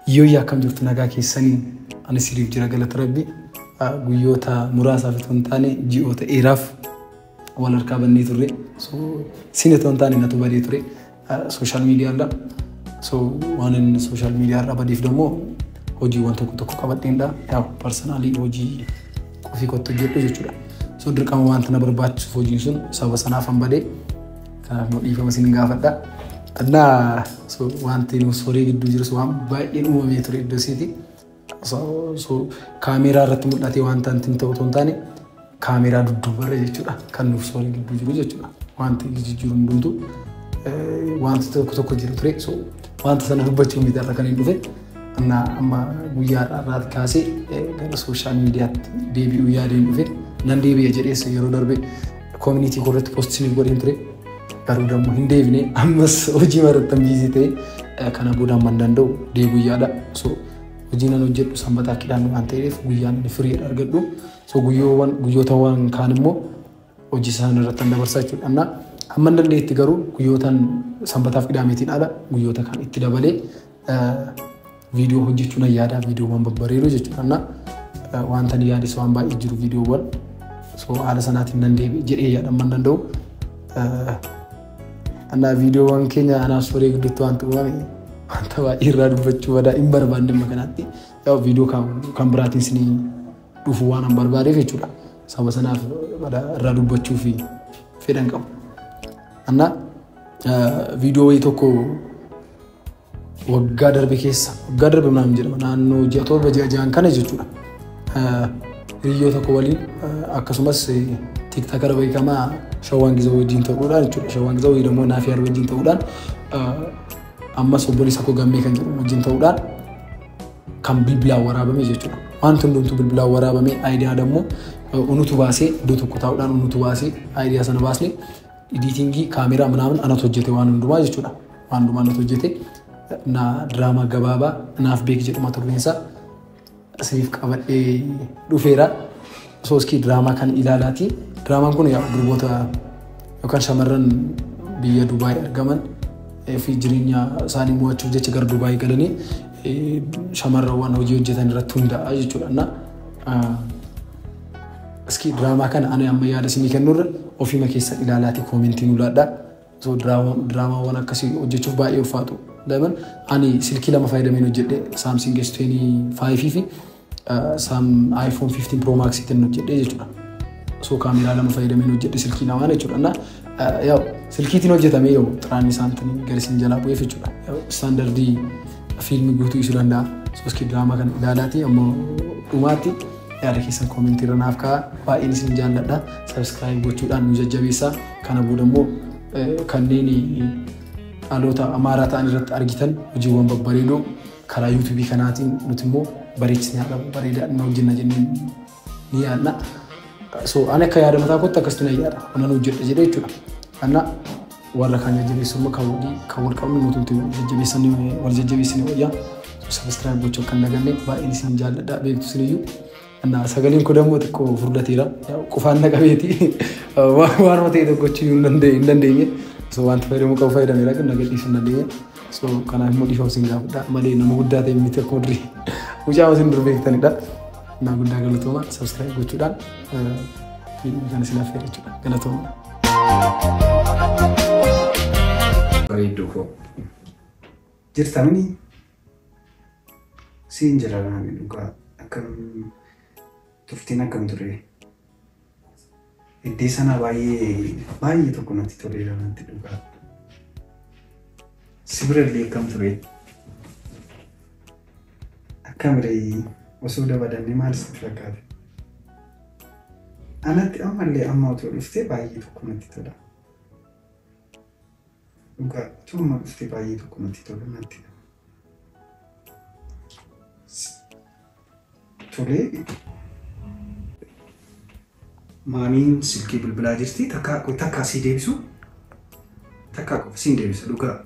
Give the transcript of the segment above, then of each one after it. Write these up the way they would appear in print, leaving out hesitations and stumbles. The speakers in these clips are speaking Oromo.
Yoo akkam jirtu nagaa keessanii ani siriif jira galata rabbi guyyoota muraasaaf otoo hin taane ji'oota dheeraaf wal harkaa bannee turre. So sin otoo hin taane natu badee ture social media irra. So waan inni social media irra badeef immoo hojiiwwan tokko tokko qabadheendha. Yaa personally hojii qofii kottu hojjedhu jechuudha. So dirqama wanta na barbaachisuuf hojiin sun saba sanaaf han badee kanaaf immoo dhiifama isin gaafadha. Innaa so wanti nu soree gidduu jirus waan baay'een uumamee ture iddoo isiiti. So kaameeraa irratti mul'atee wanta hin ta'u otoo hin taane kaameeraa dudduubarra jechuudha kan nuuf soree gidduu jiru jechuudha. Wanti jijjiiru hundumtu wanti tokko tokko jiru ture. So wanta sana dubbachuu miti irra kan hin dhufe. Innaa amma guyyaa har'aatti kaasee gara social miidiyaatti deebi'uu yaadeen dhufe. Nan deebi'a jedhees yeroo darbe community koo irratti post isiniif godheen ture. Garuu dammoo hin deebine ammas hojii marattan busy ta'e kana booda amma hin danda'u deebi'uu yaada. So hojii nan hojjedhu sanbataa kidhaan waan ta'eef guyyaan inni firii argadhu. So guyyootawwan kaan immoo hojii isaan irratti dabarsaa jechuudha. Innaa hamma hin danda'etti garuu guyyootaan sanbataaf qidaameetiin ala guyyoota kaan itti dabalee viidiyoo hojjechuu nan yaada viidiyoowwan babbareedoo jechuudha. Innaa wanta ani yaades waan baay'ee jiru viidiyoowwan. So haala sanaatiin nan deebi'e jedhee yaada amma hin danda'u. Innaa viidiyoowwan keenya anaaf soree gidduutti wanti uumame wanta baay'ee irraa dubbachuu badaa hin barbaanne amma kanaatti. Yaa viidiyoo kan biraatiin isinii dhufu waan hin barbaadeef jechuudha. Saba sanaaf badaa irraa dubbachuu fi fedhan qabu. Innaa viidiyoo wayii tokko waggaa darbe keessa waggaa darbe maal jedhama naannoo ji'a 7 ji'a 6 kana jechuudha. Hiriyyoo tokko waliin akkasumas tiktokara beekamaa Shawwaan Gizaa wajjin ta'uudhaan jechuudha. Shawwaan Gizaa wayii immoo Naafiyaar wajjin ta'uudhaan ammas obboleessa koo Gammee kan jedhamu wajjin ta'uudhaan kan bilbilaan waraabame jechuudha. Wanti hundumtuu bilbilaan waraabame aayidiyaa dammoo unutu baasee iddoo tokko taa'uudhaan unutu baasee aayidiyaa sana baasne editingii kaameeraa manaamin anatu hojjete waan hundumaa jechuudha. Waan hundumaa anatu hojjete na diraamaa gabaabaa naaf beek jedhuma turbeensaa isiniif qabadhee dhufeera. So iskii diraamaa kan ilaalaati. Diraamaan kun yaa durboota yookaan shamarran biyya Dubaay argaman fi jireenya isaanii mo'achuuf jecha gara Dubaay galanii shamarrawwan hojii hojjetan irratti hundaa'a jechuudha. Innaa iskii diraamaa kana ani amma yaada isinii kennurra ofiima keessan ilaalaati koomentii nu laadhaa. So diraamaawwan akkasii hojjechuuf baay'ee ulfaatu. Daban ani silkii lama fayyadameen hojjedhe Samsung S25 fi iPhone 15 Pro Max tiin hojjedhe jechuudha. So kaameeraa lama fayyadameen hojjedhe silkii lamaan jechuudha. Innaa yaa silkiitiin hojjetame yoo xiraan isaan gadi isin jalaa bu'eef jechuudha. Istaandardii fiilmii guutuu isuu danda'a. So iskii diraamaa kana ilaalaati ammoo dhumaatti yaada keessan koomentii irra naaf kaa'aa. Baay'een isin jaalladha. Subscribe gochuudhaan nu jajjabeessaa. Kana booda immoo kanneen dhaloota amaaraa ta'an irratti argitan hojiiwwan babbareedoo karaa yuutuubii kanaatiin nuti immoo bareechinee haadha bareedaa inni hojjenna jennee ni yaadna. So ani akka yaada mataa kootti akkasitti na yaada. Wannan hojjedha jedhee jechuudha. Kana warra kaan jajjabeessu immoo kan walii kan wal qabnu nuti jajjabeessanii wal jajjabeessanii wayyaa. So subscribe gochuu akka hin daganne baay'een isin jaalladha beektu isiniyyuu. Innaa sagaleen koo dammoo xiqqoo furdateera. Qufaan na qabeeti. Waanuma ta'e tokko gochuu hin dandeenye. So wanta fayyadamuu qabu fayyadameera kan na gadhiisuu hin dandeenye. So kanaaf immoo dhiifama isin gaafadha. Malee nama guddaa ta'e miti akkuma durii. Mucaa isin dur beektanidha. Innaa guddaa galatooma subscribe gochuudhaan fiilmii kana isin affeera jechuudha. Galatooma. Bareedduu koo. Jirta mini? Siin jira laami dhugaa akkam turtiin akkam ture? Iddee sana baay'ee baay'ee tokko natti toleera natti dhugaa. Si birallee akkam ture? Akkam ree osoo dabadannee maal sitti fakkaate? Anatti ammallee amma otoo dhuftee baay'ee tokko natti tola. Dhugaa otoo amma dhuftee baay'ee tokko natti tola natti. Tolee. Maamiin silkii bilbilaa jirti takka takka sii deebisu takka qofa siin deebisa dhugaa.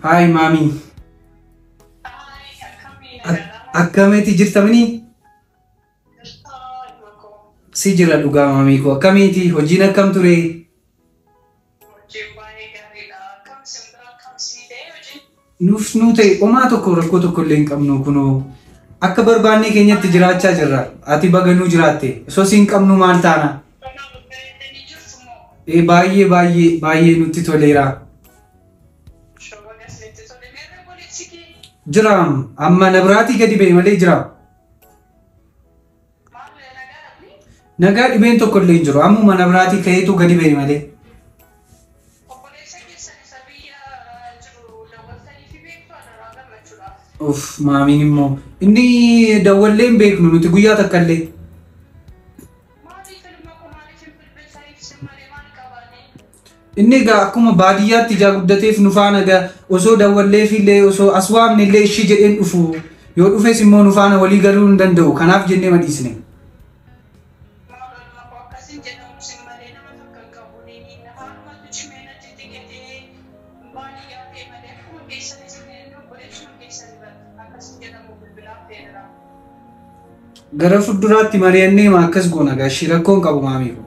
Haay maamii. Akkamitti jirtamini? Si jira dhugaa maamii koo akkamiiti hojiin akkam ture? Nuuf nuu ta'e homaa tokko rakkoo tokko illee hin qabnu kunoo akka barbaannee keenyatti jiraachaa jirra. Ati baga nuu jiraatte osoo si hin qabnu maal taana? Baay'ee baay'ee baay'ee nutti toleera. Jira amma na biraatii gadi ba'e malee jira. Nagaa dhibeen tokko illee hin jiru. Ammuma na biraatii ka'eetu gadi ba'e malee. Uff maamiin immoo inni dawwallee hin beeknu nuti guyyaa takka illee. Inni egaa akkuma baadiyyaatti ijaa guddateef nu faana egaa osoo dawwalleef illee osoo as waamne illee ishii jedheen dhufu yoo dhufes immoo nu faana walii galuu hin danda'u kanaaf jennee madhiisne. Gara fuulduraatti mari'annee ma akkas goona egaa ishii rakkoo hin qabu maamii ko.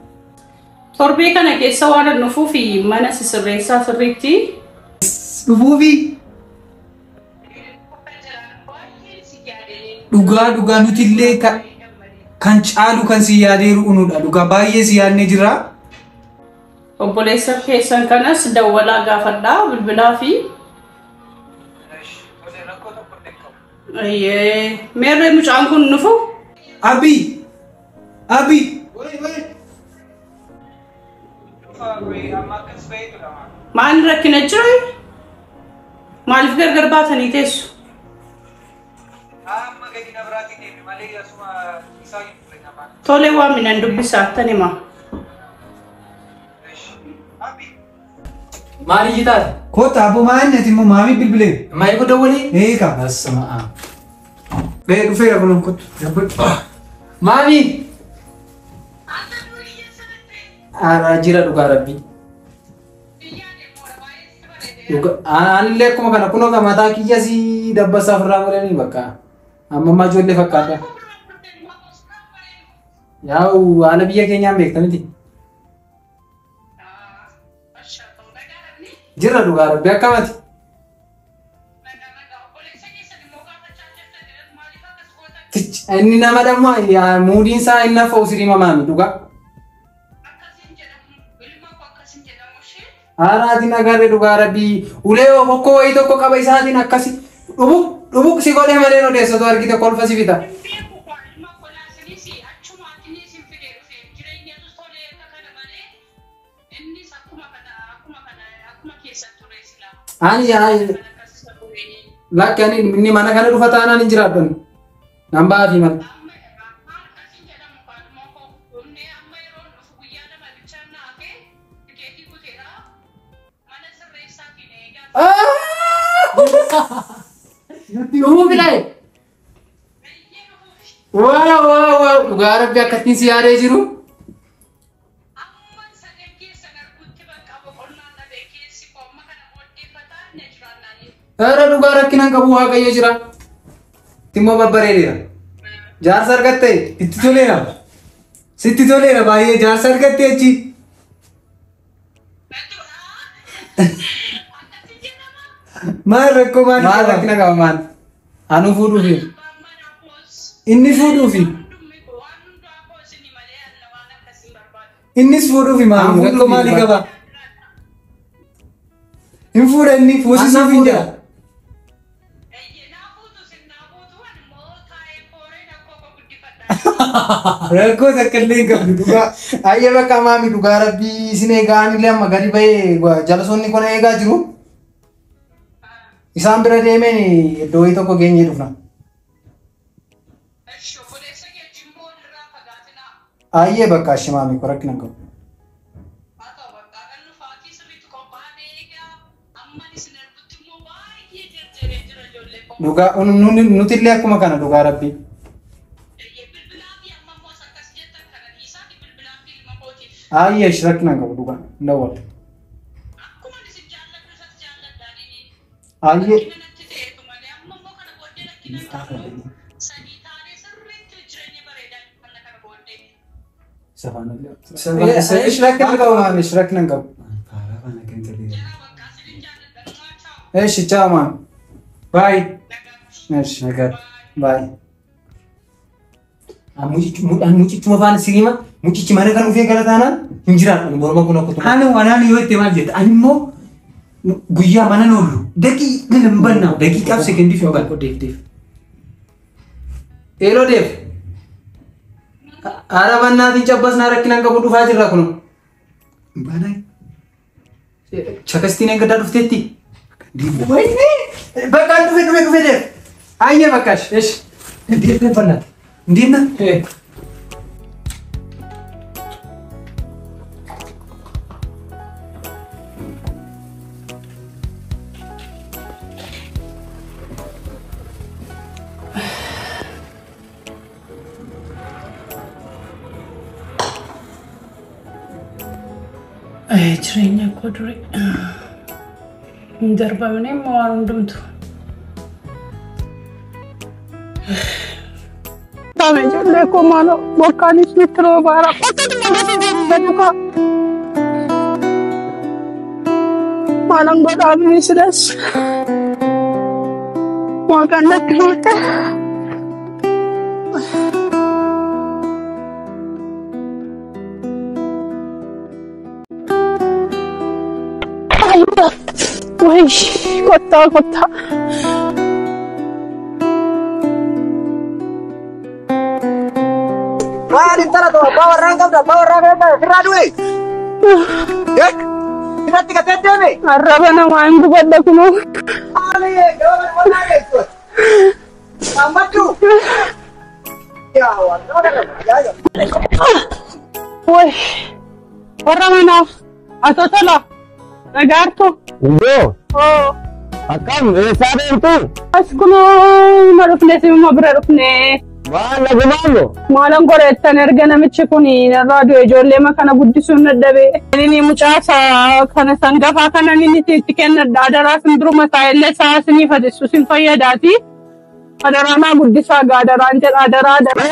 Torbee kana keessa waan dhufuuf mana sisirreessaa sirriitti. Dhufuufi dhugaa dhugaa nuti illee kan caalu kan si yaadeeru unuudha dhugaa baay'ee si yaadnee jirra. Obboleessa keessan kanas dawwalaa gaafadhaa bilbilaa fi. Meerree mucaan kun dhufu? Abi! Abi! Maal rakkina jira? Maaliif gargar baatanii teessu? Tole waaminan dubbisaa akkan hima. Maal iyyi taate? Kottu abbo maal ati immoo maamii bilbilee? Maayii koo dawwalii? Eega. Asuma. Gahee dhufeera kun kottu. Maamii! Aaraa jira dhugaa rabbii. Anillee akkuma kana kunoo kan mataa kiyya si dabbasaa ofirraa godhanii bakka. Amma ammaa ijoollee fakkaata. Yaa'u haala biyya keenyaan beekta miti. Jira dhugaa rabbii akkamati? Inni nama dhamma muudiin isaa inni hafa usirii mamaami dhugaa. Haaraatiin agarre dhugaa rabbii ulee hokkoo wayii tokko qaba isaatiin akkasi dhubuk dhubuk si godhee malee odeessatu argite kolfa si fita. Ani lakki ani inni mana kana dhufa taanaan hin jiraadhan. Nan ba'aa fi mana. Dhufuu filaye. Waa waa waa dhugaa rabbi akkattiin si yaadee jiru. Ara dhugaa rakkinaan qabu waaqayyo jira. Timmoo babbareedeera. Jaarsa argatte itti toleera. Sitti toleera baay'ee jaarsa argatte achi. Maal rakkoo maal Maal rakkina qaba maal? Anuu fuudhuufi. Inni fuudhuufi. Innis fuudhuufi maal rakkoo maalii qaba? Hin fuudha inni fuusisuuf hin jira. Rakkoo takka illee hin qabdu dhugaa. Ayyee bakka maami dhugaa rabbii isin eegaa anillee amma gadi ba'ee jalasoonni kun eegaa jiru. Isaan bira deemeen iddoo wayii tokko geenyee dhufna. Ayyee bakka ashi maami koo rakkina hin qabu. Dhugaa nuti illee akkuma kana dhugaa rabbii. Ayyee ashi rakkina hin qabu dhugaa hin dawwaltu. Ayyee. Ish rakkina qabu maami, ish rakkina hin qabu. Ish ciao maami. Bye. Ish nagaatti. Bye. Mucichuma faana sirima mucichi mana kan dhufee gara taanaan hin jiraatu morma kun akka tumu. Ani wanaan yoo itti maal jette ani immoo guyyaa mana noollu daqiiqa hin banna daqiiqaaf sekendiif hin banna. Deef deef. Eeloo deef. Haara bannaatiin cabbasnaa rakkina hin qabu dhufaa jirra kun. Banaa. Chakastiin eeggaddaa dhufteetti. Wayne bakka dhufe dhufe dhufe deef. Ayyee bakka ish. Deef deef bannaati. እንዴት ነህ? Jireenya koo durii hin darbamne immoo waan hundumtu. Taame ijoollee koo maaloo bokkaanis nutti roobaara. Qottatu malee deemu Maalan godhaamni silas. Waaqaan natti fuute. Way kottaa kottaa. Maal intala ta'u abbaa warraan qabda abbaa warraa kana ofirraa du'e. Irratti gatee deeme. Arraba namaa hin gubadha kunoo. Maali gabaa warraa geessu. Ammaddu. Yaa waan nama kana. Way warra manaaf atoo tola nagaartu. Iddoo Oo akkam eessaa deemtu? as kunoo ma dhufne simuma bira dhufne. Maal nagumaanno? Maalan godheettan erga namichi kun narraa du'e ijoollee kana guddisuun dadhabe. Inni mucaa isaa kana sangafaa kana inni itti kennadha. Adaraa sin duruma isaa illee isaa sinii fadhisu sin fayyadaati. Adaraa naa guddisaa gaa adaraan jedha adaraa adaraa.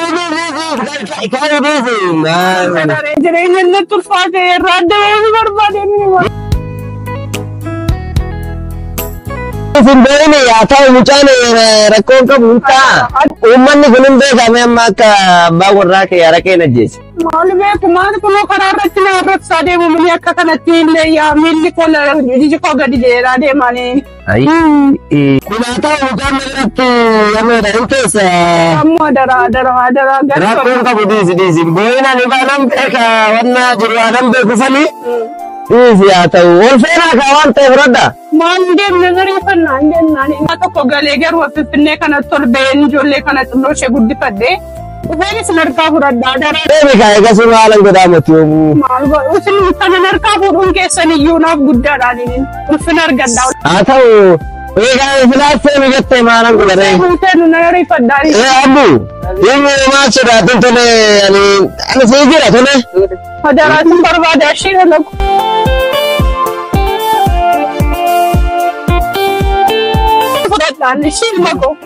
Jireenya inni ulfaate irraa adda bahuu barbaade inni. Isin beekne yaa ta'u mucaan rakkoon qabu hin ta'a. Uummanni kun hin beekame amma akka abbaa warraa kee haraqee na ajjeese. Maal beeku maal kunoo karaa irratti na arrabsaa deemu mini akka kanatti illee yaa miilli koo ijji koo gadi jedhaa deemanii. Kun haa ta'u mucaan irratti yameedha hin keessa. Ammoo adaraa adaraa adaraa Rakkoon qabu dhiisi dhiisi. Boo'inaan ibaanan beeka wanna jiru aanan beeku sanii. Dhiisi haa ta'u. Ol seenaa kaa waan ta'eef rodda. Maal deemne zariifannaa hin jennaan. Inni tokko galee garuu Finfinnee kanatti ol ba'een ijoollee kana xinnoo ishee guddifadhee dhufeen isin harkaa fudhadhaa adaraa. Deemi kaa eegasuu haalan godhaamati yoomuu. Maal godhu isin kanan harkaa fuudhuun keessan iyyuu naaf guddaadhaan inni ulfina argadhaa. Haa ta'u eegaa filaas seenu jettee maalan godhare. Fuutee nu na ariifadhaa. Ee abbu inni maal sodaatin tole ani ani sii jira tole. Adaraa isin barbaada ishee dalagu. Fudhadhaan ishee ilma koo.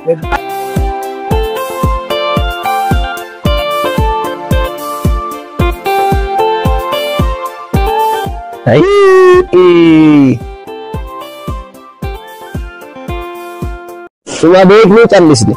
Suma beeknuu callisne.